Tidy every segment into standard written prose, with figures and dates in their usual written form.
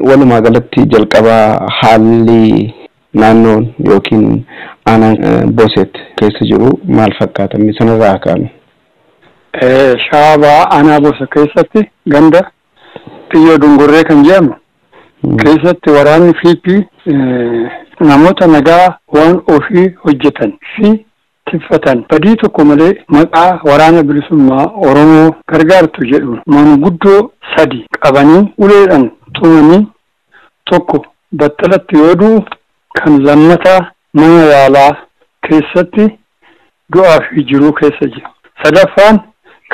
Walumaa galatti jalqabaa haalli naannoon yookiin aanaan Boset keessa jiru maal fakkaata? Sanarraa kaanu. Shawaa aanaa Boset keessatti ganda Xiyyoo Dungurree kan jedhamu keessatti waraanni PP namoota nagaa waan ofii hojjetan fi tiffatan badii tokko malee maqaa waraana bilisummaa Oromoo gargaartu jedhu manguddoo 3 qabanii uleedhaan tumanii tokko battalatti yoo du'u kan lammataa mana yaalaa keessatti du'aa fi jiruu keessa jira. Sadaffaan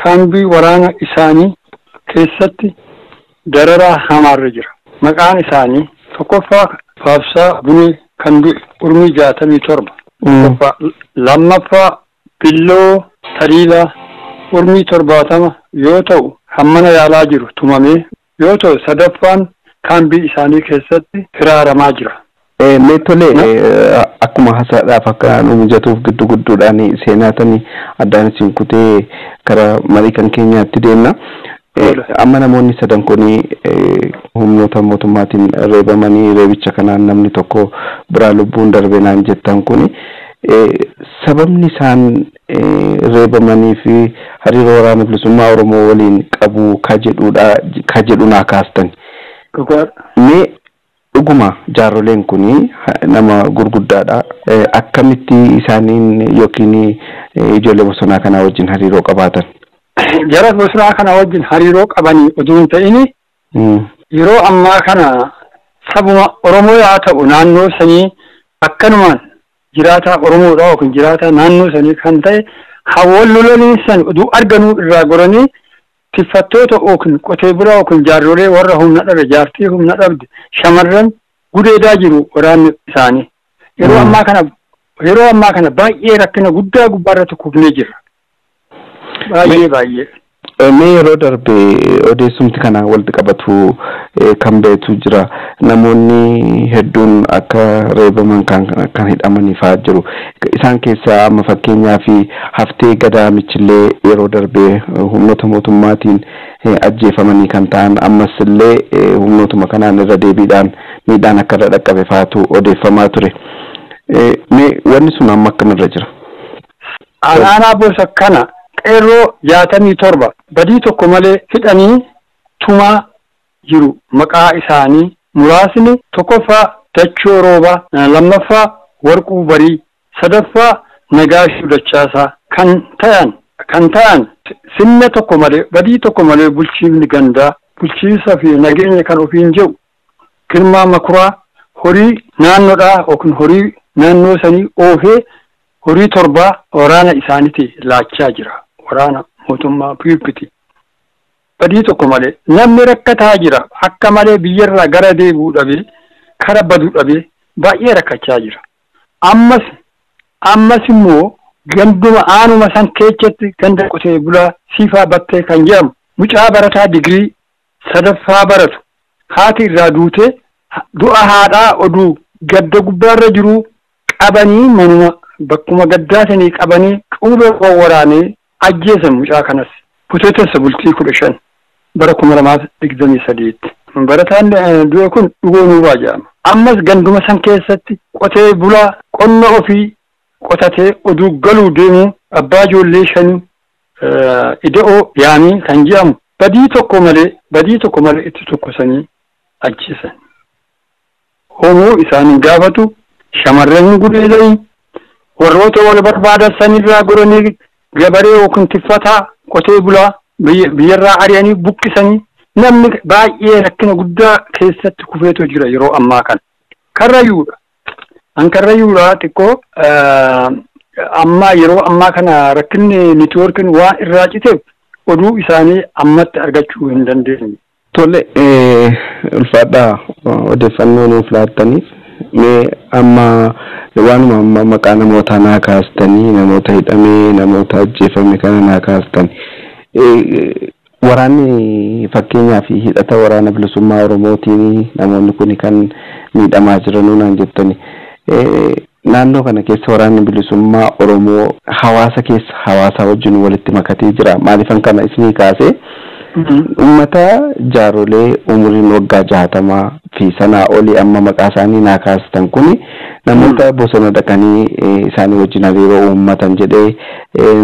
kaambii waraana isaanii keessatti dararaa hamaarra jira. Maqaan isaanii tokkoffaa Faabsaa Bunee kan du'e urmii 67. Tokkoffaa lammaffaa Billoo Taliilaa urmii 70 yoo ta'u kan mana yaalaa jiru tumamee yoo ta'u sadaffaan kaambii isaanii keessatti hiraaramaa jira. Mee tolee akkuma hasaadhaaf akka nu mijatuuf giddu gidduudhaan seenaatanii addaan isin kutee karaa marii kan keenyaatti deemna. Amma namoonni sadan kun humnoota mootummaatiin reebamanii reebicha kanaan namni tokko biraa lubbuun darbe naan jettan kun sababni isaan reebamanii fi hariiroo waraana bilisummaa Oromoo waliin qabu ka jedhu naa kaastan. Mee dhuguma jaarroleen kun nama gurguddaadha. Akkamitti isaaniin yookiin ijoollee bosonaa kanaa wajjin hariiroo qabaatan? Jara bosonaa kana wajjin hariiroo qabanii oduu hin ta'in yeroo ammaa kana sabuma Oromoo yaa ta'u naannoo sanii akkanumaan jiraataa Oromoodha yookiin jiraataa naannoo sanii kan ta'e hawwan lolanii san oduu arganuu irraa goranii tiffattoota yookiin qotee bulaa yookiin jaarrolee warra humna dhabe jaartii humna dhabde shamarran gudeedaa jiru waraanni isaanii. Yeroo ammaa kana baay'ee rakkina guddaa gubbaarratti kufnee jira. Baay'ee baay'ee. Mee yeroo darbe odeessumti kana walitti qabatu kan beetu jira. Namoonni hedduun akka reebaman kan hidhamanii fa'aa jiru. Isaan keessaa amma fakkeenyaa fi haftee Gadaa Michillee yeroo darbe humnoota mootummaatiin ajjeefamanii kan ta'an ammas illee humnootuma kanaan irra deebiidhaan miidhaan akka irra dhaqqabe fa'aatu odeeffamaa ture. Mee wanni sun amma akkamirra jira? Aanaa Boset kana qeerroo 67 badii tokko malee hidhanii tumaa jiru. Maqaa isaanii muraasni tokkoffaa Dachoo Roobaa, lammaffaa Warquu Barii, sadaffaa Nagaashuu Dachaasaa kan ta'an sinna tokko malee badii tokko malee bulchiinni gandaa bulchiinsa fi nageenya kan ofiin jiru Girmaa Makuraa horii naannoodhaa yookiin horii naannoo sanii oofee horii 7 waraana isaaniiti laachaa jira. Waraana mootummaa PPT. Badii tokko malee namni rakkataa jira. Akka malee biyyarraa gara deebi'uu dhabee kara baduu dhabee baay'ee rakkachaa jira. Ammas immoo ganduma aanuma san keessatti ganda qotee bulaa Siifaa Battee kan jedhamu mucaa barataa digirii 3ffaa baratu haati irraa duutee du'a haadhaa oduu gadda gubbaarra jiru qabanii manuma bakkuma gaddaa sanii qabanii cuubee waraanee ajjeesan mucaa kanas. Buteetessa bultii 15 bara 2023tti. Barataan du'e kun Dhugoo Nuuraa jedhama. Ammas ganduma san keessatti qotee bulaa qonna ofii qotatee oduu galuu deemu abbaa ijoollee 5 ida'oo yaamii kan jedhamu badii tokko malee itti tokkosanii ajjeesan. Homoo isaanii gaafatu shamarran gudeedanii warroota wal barbaadan sanirraa goranii gabaree yookiin tiffataa qotee bulaa biyyarraa ari'anii buqqisanii namni baay'ee rakkina guddaa keessatti kufeetu jira yeroo ammaa kana. Karrayyuudha. An karrayyuudha xiqqoo amma yeroo ammaa kana rakkinni neetwoorkiin waan irraa citeef oduu isaanii ammatti argachuu hin dandeenye. Tole ulfaadhaa odeeffannoo nuuf laattaniif mee amma waanuma amma maqaa namootaa naa kaastanii namoota hidhamee namoota ajjeefame kana naa kaastanii waraanni fakkeenyaa fi hidhata waraana bilisummaa Oromootiin namoonni kun kan miidhamaa jiranuu naan jettani. Naannoo kana keessa waraanni bilisummaa Oromoo hawaasa keessa hawaasa wajjin walitti makatee jira. Maaliifan kana isinii kaasee Uummata jaarolee umuriin waggaa 60 fi sanaa olii amma maqaa isaanii naa kaastan kuni namoota bosona dhaqanii isaanii wajjin hariiroo uummatan jedhee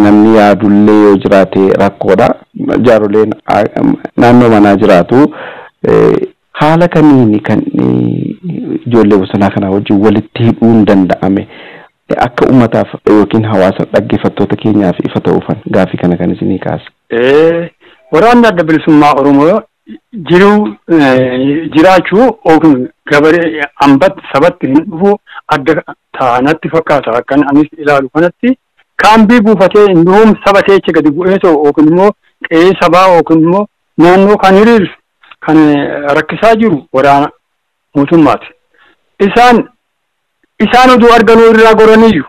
namni yaadullee yoo jiraate rakkoodha. Jaaroleen naannoo manaa jiraatu. Haala kamiin kan ijoollee bosonaa kana wajjin walitti hidhuun danda'ame akka uummataaf yookiin hawaasa dhaggeeffattoota keenyaaf ifa ta'uufan gaafii kana kan isinii kaasa. Waraanni adda bilisummaa Oromoo jiruu jiraachuu yookiin gabaree ambatti sabatti hin dhufu adda taanatti fakkaata akkan anis ilaalu kanatti kaambii buufatee hin dhufuun saba keessa gadi bu'ee ta'u yookiin immoo qe'ee sabaa yookiin immoo naannoo kan hiriirsu kan rakkisaa jiru waraana mootummaati. Isaan oduu arganuu irraa goraniyyuu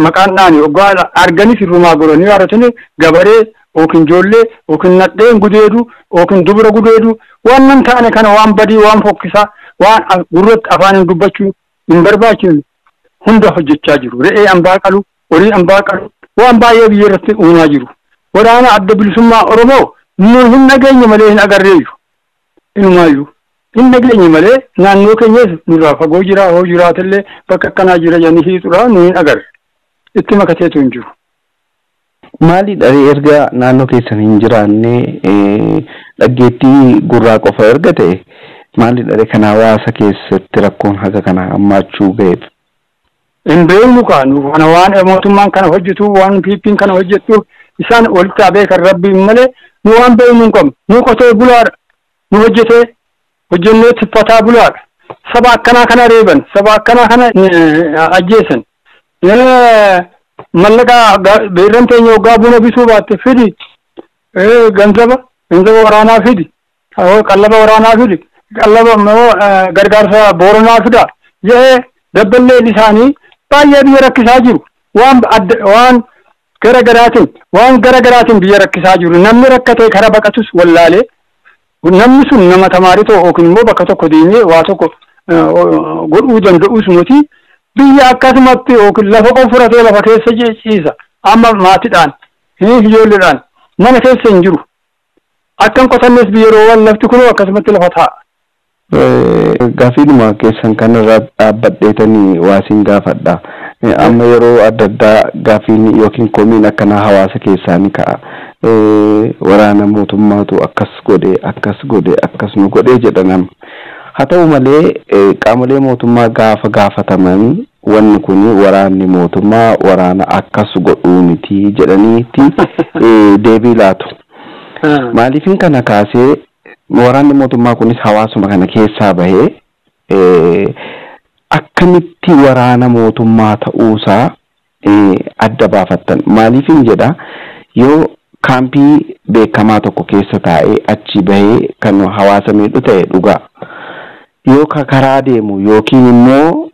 maqaan dhaani oggaa arganis irrumaa goranii haratanii gabaree yookiin ijoollee yookiin nadheen gudeedu yookiin dubra gudeedu waan nan taane kana waan badii waan fokkisaa waan gurratti afaan dubbachuu hin barbaachifne hunda hojjechaa jiru. Re'ee ambaa qalu, horii ambaa qalu waan baay'ee biyya irratti uumaa jiru. Waraana adda bilisummaa Oromoo nu hin dhageenye malee hin agarreeyyu. Inumaayyuu hin dhageenye malee naannoo keenyas nurraa fagoo jira hoo jiraatellee bakka akkanaa jira jedhanii hiixuudhaa nu hin agarre. Itti makateetu hin jiru. Maalidha erga naannoo keessan hin jiraanne dhaggeettii gurraa qofa erga ta'e maalidha kan hawaasa keessatti rakkoon haga kana hammaachuu ga'eef? Hin beeknu kaa nu kana waan mootummaan kana hojjetu waan PP'n kana hojjetu isaan walitti beekan rabbiin malee nu waan beeknu hin qabnu. Nu qotee bulaadha. Nu hojjetee hojjennee tiffataa bulaadha. Saba akkanaa kana reeban, saba akkanaa kana ajjeesan. Mallaqa beerran teenya waggaa buna bituu baatte fidi ganzaba waraanaa fidi qallaba waraanaa fidi qallaba gargaarsa booranaa fida jedhee dabballeen isaanii baay'ee biyya rakkisaa jiru. Waan gara garaatiin biyya rakkisaa jiru. Namni rakkatee kara baqatus wallaalee namni sun nama tamaarii ta'u yookiin immoo bakka tokko deemee waa tokko godhuu danda'us nuti biyya akkasumatti yookiin lafa qofuratee lafa keessa ciisa. Amma maatiidhaan ijoolleedhaan mana keessa hin jiru. Akkan qotannes biyya yeroo lafti kun akkasumatti lafa taa'a. Gaafiidhuma keessan kanarraa dhaabbadheetanii waa siin gaafadha. Amma yeroo adda addaa gaafiin yookiin komiin akkanaa hawaasa keessaa ni ka'a. Waraana mootummaatu akkas godhe akkas godhe akkas nu godhe jedha nama. Haa ta'u malee qaamolee mootummaa gaafa gaafataman wanni kun waraanni mootummaa waraana akkas godhuu miti jedhaniitti deebii laatu. Maaliifin kana kaasee waraanni mootummaa kunis hawaasuma kana keessaa bahee akkamitti waraana mootummaa ta'uusaa adda baafattan? Maaliifin jedha yoo kaampii beekamaa tokko keessa taa'ee achi bahee kan hawaasa miidhu ta'e dhugaa. Yoo karaa deemu yookiin immoo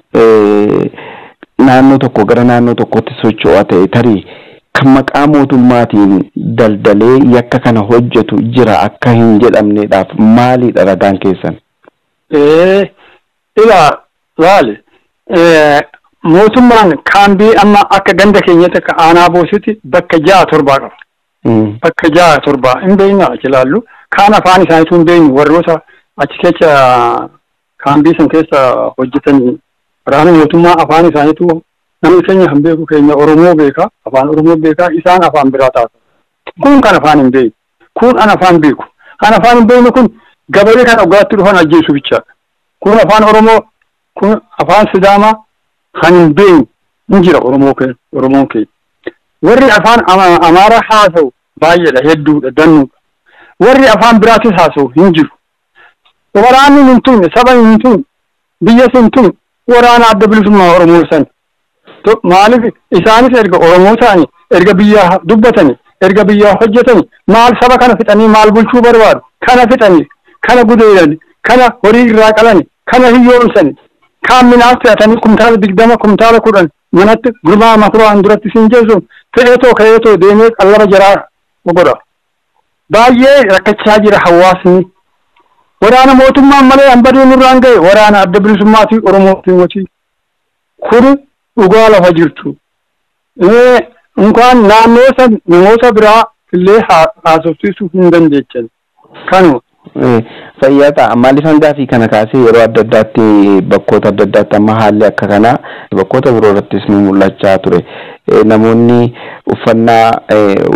naannoo tokko gara naannoo tokkotti socho'aa ta'e tarii kan maqaa mootummaatiin daldalee yakka kana hojjetu jira akka hin jedhamneedhaaf maalidha ragaan keessan? Ilaa laali mootummaan kaambii amma akka ganda keenyatti akka aanaa boositti bakka 6-7 qaba. Bakka 6-7 hin beekna achi ilaallu kaan afaan isaaniitu hin beeknu warroota achi keessa kaambii san keessa hojjetanii waraana mootummaa afaan isaaniitu namni keenya hin beeku keenya Oromoo beeka afaan Oromoo beeka isaan afaan biraa taasisu. Kun kan afaan hin beeku kun an afaan beeku kan afaan hin beekne kun gabaree kan dhugaaatti dhufan ajjeesu bichaadha. Kun afaan Oromoo kun afaan Sidaamaa kan hin beekne hin jira Oromoo keenya Oromoon keenya. Warri afaan Amaaraa haasa'u baay'eedha hedduudha dannuudha. Warri afaan biraatis haasa'u hin jiru. Waraanni hin tumne saba hin tumne biyya hin tumne waraana adda bilisummaa Oromoo san. Maaliif isaanis erga Oromoo ta'anii erga biyya dubbatanii erga biyya hojjetanii maal saba kana fixanii maal bulchuu barbaadu kana fixanii kana gudeedanii kana horii irraa qalanii kana hiyyoomsanii kaan midhaan fe'atanii kumtaala 20 kumtaala 10 manatti gurbaa makuraan duratti siin jeesuun fe'eetoo ka'eetoo deemee qallaba jaraa godha. Baay'ee rakkachaa jira hawaasni. Waraana mootummaan malee hambaduu nurraan ga'e waraana adda bilisummaa fi Oromoo fi kun dhugaa lafa jirtu. Inkaan naannoo san namoota biraa illee haasofsiisuu hin dandeechan. Kanuma. Fayyaa ta'a. Maaliif gaafii kana kaasee yeroo adda addaatti bakkoota adda addaatti amma haalli akka kanaa bakkoota biroo irrattis ni mul'achaa ture. Namoonni uffannaa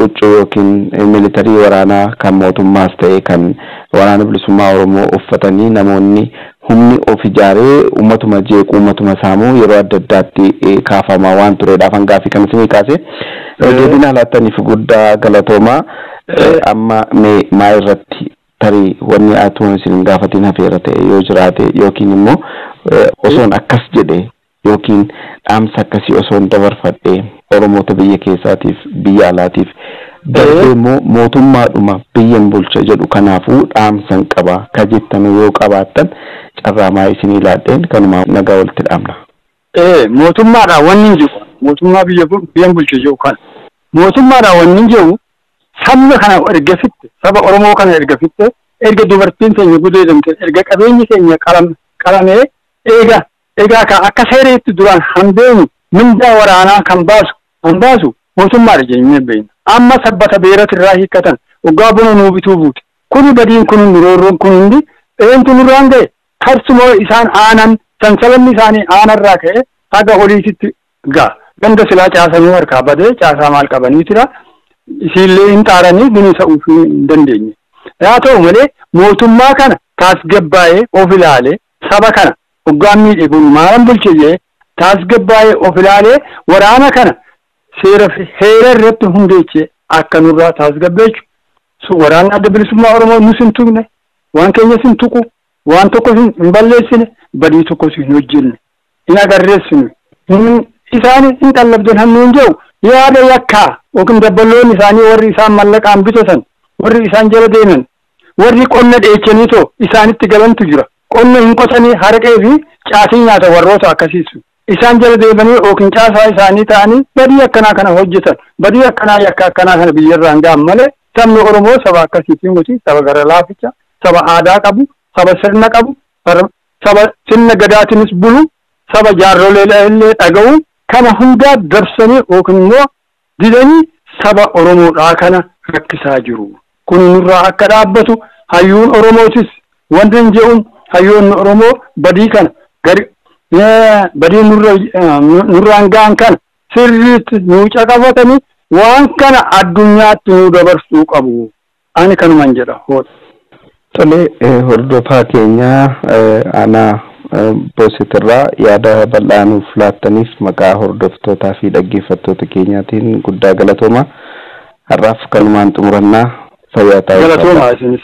huccuu yookiin militarii waraanaa kan mootummaas ta'e kan waraana bilisummaa Oromoo uffatanii namoonni humni of ijaaree uummatuma jeequu uummatuma saamuu yeroo adda addaatti kaafamaa waan turedhaaf gaafii kana isinii kaase. Deebiin laattaniif guddaa galatoomaa. Amma maa irratti tarii wanni atuun isin hin gaafatin hafeera ta'e yoo jiraate yookiin immoo osoon akkas jedhe yookiin dhaamsa akkasii osoon dabarfadhe Oromoota biyya keessaatiif biyya alaatiif darbee immoo mootummaadhuma biyyan bulcha jedhu kanaafuu dhaamsan qaba ka jettan yoo qabaattan carraamaa isinii laadheen kanuma nagaa walitti dhaamna. Mootummaadhaan wanni hin jiru mootummaa biyyan bulcha jedhu kana mootummaadhaan wanni hin jiru sabni kana erga fitte saba Oromoo kana erga fitte erga dubartiin keenya gudeedamte erga qabeenyi keenya qalamee egaa ka akka seereetti duraan hambeenu mindaa waraanaa kan baasu mootummaadha jennee beekna. Amma sabbata beerati irraa hiikkatan waggaa buna nuu bituu buute kuni badiin kun roorroon kun hundi eentu nurraan ga'e tarsumoo isaan aanan sansalanni isaanii aanarraa ka'e haga oliititti ga'a. Ganda silaa caasanuu harkaa badee caasaa maal qabanii jira. Isiillee hin xaaranii bineensa uufuu hin dandeenye. Haa ta'u malee mootummaa kana taasgabbaa'ee of ilaalee saba kana hoggaan miidhe kun maalan bulche jedhee taasgabbaa'ee of ilaalee waraana kana seera heera irratti hundeechee akka nurraa taasgabbeechu. Waraanni adda bilisummaa Oromoo nus hin tuqne, waan keenyas hin tuqu, waan tokkos hin balleessine, badii tokkos hin hojjenne, hin agarreessine. Isaan hin qallabdan hammi hin jiru yaada yakkaa yookiin dabballoonni isaanii warri isaan mallaqaan bitatan warri isaan jala deeman warri qonna dheechanii too isaanitti galantu jira. Qonna hin qotanii harqee fi caatii nyaata warroota akkasiisu. Isaan jala deemanii yookiin caasaa isaanii ta'anii badii akkanaa kana hojjetan badii akkanaa yakka akkanaa kana biyyarraan ga'an malee sabni Oromoo saba akkasiitiin miti saba gara laaficha saba aadaa qabu saba sirna qabu saba sirna gadaatiinis bulu saba jaarrolee illee dhaga'u kana hundaa dabsanii yookiin immoo didanii saba Oromoodhaa kana rakkisaa jiru. Kun nurraa akka dhaabbatu hayyuun Oromootis wanti hin jedhuun hayyoonni Oromoo badii kana gari badii nurraan ga'an kana sirriitti nuu caqafatanii waan kana addunyaatti nuu dabarsuu qabu. Ani kanuman jedha hoodha. Tole hordofaa keenyaa aanaa Bosetirraa yaada bal'aa nuuf laattaniif maqaa hordoftootaa fi dhaggeeffattoota keenyaatiin guddaa galatooma. Har'aaf kanumaan xumurannaa fayyaa ta'aa. Galatooma isinis.